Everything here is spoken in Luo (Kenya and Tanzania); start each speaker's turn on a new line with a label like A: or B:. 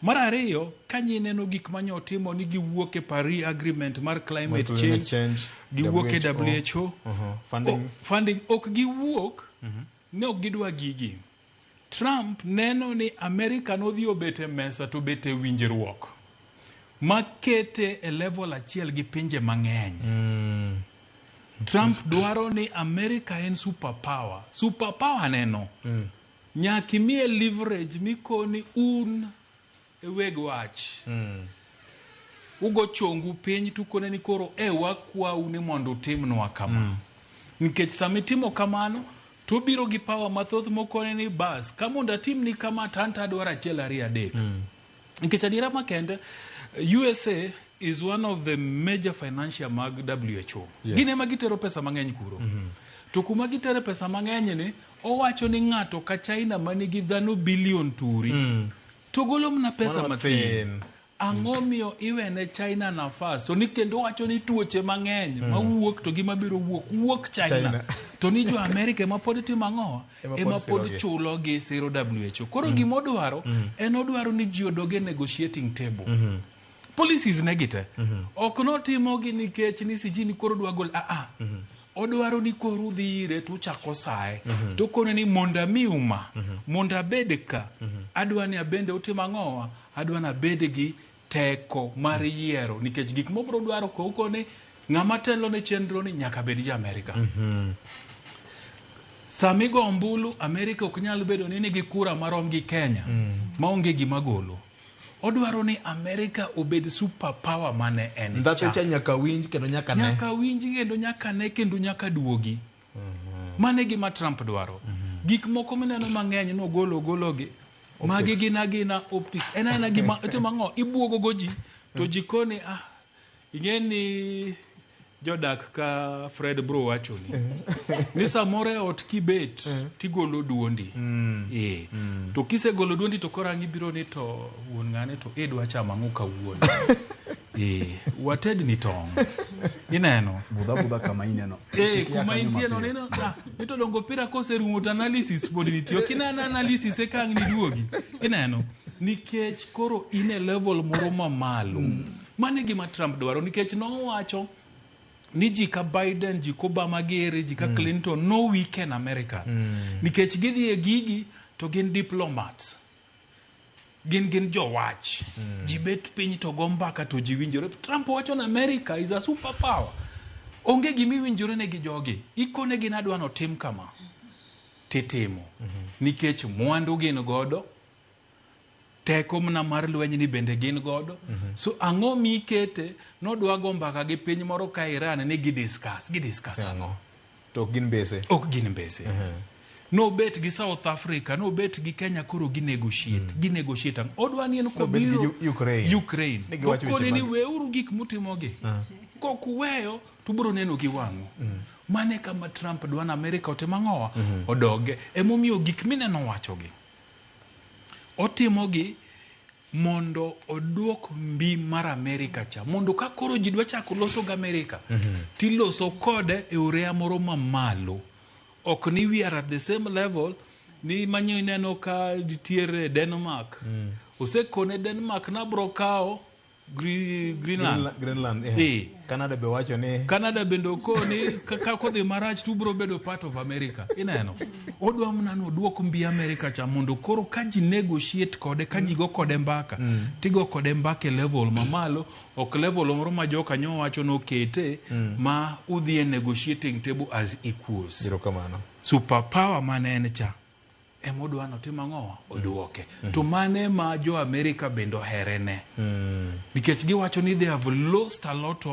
A: Mar ariyo, ka nyineno gik manye otimo ni giwuok e Paris Agreement mar climate,
B: Mar climate change,
A: giwuok e
B: WHO.
A: WHO,
B: Funding.
A: Funding ok giwuok ne ok gidwa gigi. Trump neno ni Amerika nodhi obet e mesa to bet e winjruok makete e level achiel gi pinje mang'eny. Trump dwaro ni Amerika en superpower. Superpower neno. Nyaka imiye leverage mikoni un e weg wach. Ugo chongu piny tukone ni koro e wakwau ni mondo utimnwa kama. Nikech sama itimo kamano to obiro gi power mathoth mokone ni bas ka mondo atimni kama to an to adwaro achiel ariyo adek. Nikech adiera makende USA is one of the major financier mag WHO. Gin ema gitero pesa mang'eny kuro. To kuma gitere pesa mang'eny ni owacho ni ng'ato ka China manigi dhano bilion turi to golo mana pesa
B: Mano
A: mathin.
B: mathin.
A: Ang'o miyo iwene China nafas? To ni kendo wacho ni tuoche mang'eny mawuok to gima biro wuok wuok China.
B: China.
A: To ni jo Amerika ema pod timo ang'o?
B: Ema pod
A: Ema pod
B: sirogi.
A: chulo gi siro WHO. Koro gima odwaro en odwaro ni ji odog e negotiating table. Policies ne gi te. Ok notimogi nikech ni siji ni koro dwa gol a a. Odwaro ni koro udhi ire to uchako saye. To okone ni mondo amiu ma, mondo abed ka, adwa ni abende utim ang'owa? Adwa ni abed gi teko mar yiero nikech gik mobro dwaro kokone ng'ama telo ne chenro ni nyaka bed ja Amerika. Sama igo ombulu, Amerika ok nyal bedo ni nigi kura marom gi Kenya maonge gima golo. Odwaro ni Amerika obed super power mane en
B: Ndhathe
A: cha.
B: cha nyaka winj kendo nyaka ne.
A: Nyaka winji kendo nyaka ne kendo nyaka duogi. Mano e gima Trump dwaro. Gik moko mineno mang'eny nogolo ogologi. Magi gin agina optics. En aena gima itimo ang'o? Ibuogo go ji to ji koni ah ing'e ni jodak ka Fred bro wachoni ni samoro e ot kibet tigolo duondi. Eh. To kisegolo duondi to koro ang' ibiro ni to wuon ng'ane to idwa chamo ang'o kawuono. Eh, watedni tong'. Ineno?
C: Budha budha kama ineno.
A: Eh,
C: Kik ia
A: kuma
C: kanyo
A: intie no
C: mapiyo.
A: neno ah, ni to dongo opira koserumo to analysis pod nitie. Ok ineno analysis eka ang' niduogi. Ineno? Nikech koro in e level moro mamalo. Mano e gima Trump dwaro nikech nowacho ni ji ka Biden, ji ka Obama gere, ji ka Clinton no weaken America. Nikech gidhi e gigi to gin diplomats. Gin jowach. Ji bet piny to go mbaka to ji winjore. Trump wacho ni America is a super power. Onge gima iwinjore ne gi jogi. Ikonegi ni adwa notim kama. Titimo. Nikech mwandu gin godo, teko mana mar lweny ni bende gin godo. So ang'o mikete nodwa go mbaka gi piny moro ka Iran ni gi discuss. Gi discuss ang'o?
B: Ang'o? To ok gin mbese.
A: Ok gin mbese. Nobet gi South Africa, nobet gi Kenya koro gi negotiate. Gi negotiate ang'o? Odwa ni en
B: Nobet gi
A: kobiro
B: Ukraine.
A: Ukraine.
B: Ni giwacho weche
A: Okone ni
B: mag-
A: weuru gik mutimogi. Kok uweyo to ubiro neno gi wang'u. Mano e kama Trump dwa ni Amerika otim ang'owa? Odoge. Emomiyo gik mineno wachogi otimogi mondo oduok mbi mar Amerika cha mondo ka koro ji dwa chako loso gi Amerika tiloso kode e oreya moro mamalo ok ni we are at the same level ni manyo ineno ka nitiere Denmark osekone Denmark nabro kawo Greenland.
B: Greenland, eh.
A: Eh.
B: Canada be wacho ni
A: Canada bende okoni ka kodhi marach to ubiro bedo part of America. Ineno? Odwa mana ni oduok mbi America cha mondo koro ka ji negotiate kode, ka ji go kode mbaka, tigo kode mbaka e level mamalo, ok level moro ma jokanyo wacho nokete ma udhi e negotiating table as equals.
B: Erokamano.
A: Super power mane en cha ema odwa notim ang'owa oduoke. To mane ma jo America bende ohere ne. Nikech giwacho ni they have lost a lot of